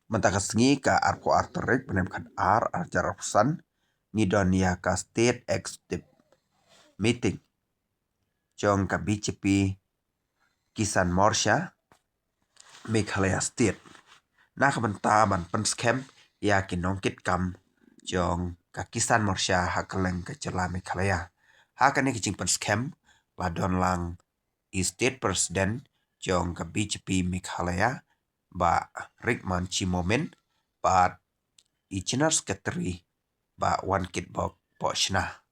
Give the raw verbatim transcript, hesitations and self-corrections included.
Mynta ka sngi ka arphew ar tarik bnai khat ar, ar hajar arphew san, ngi don ïa ka State Executive Meeting jong ka B J P Kisan Morcha Meghalaya State, na ka bynta ban pynskhem ïa ki nongkitkam jong ka Kisan Morcha ha kylleng ka jylla Meghalaya. Ha kane ka jingpynskhem la don lang i State President jong ka B J P Meghalaya, Bah Rickman G Momin, bad i General Secretary, Bah Wankitbok Pohshna.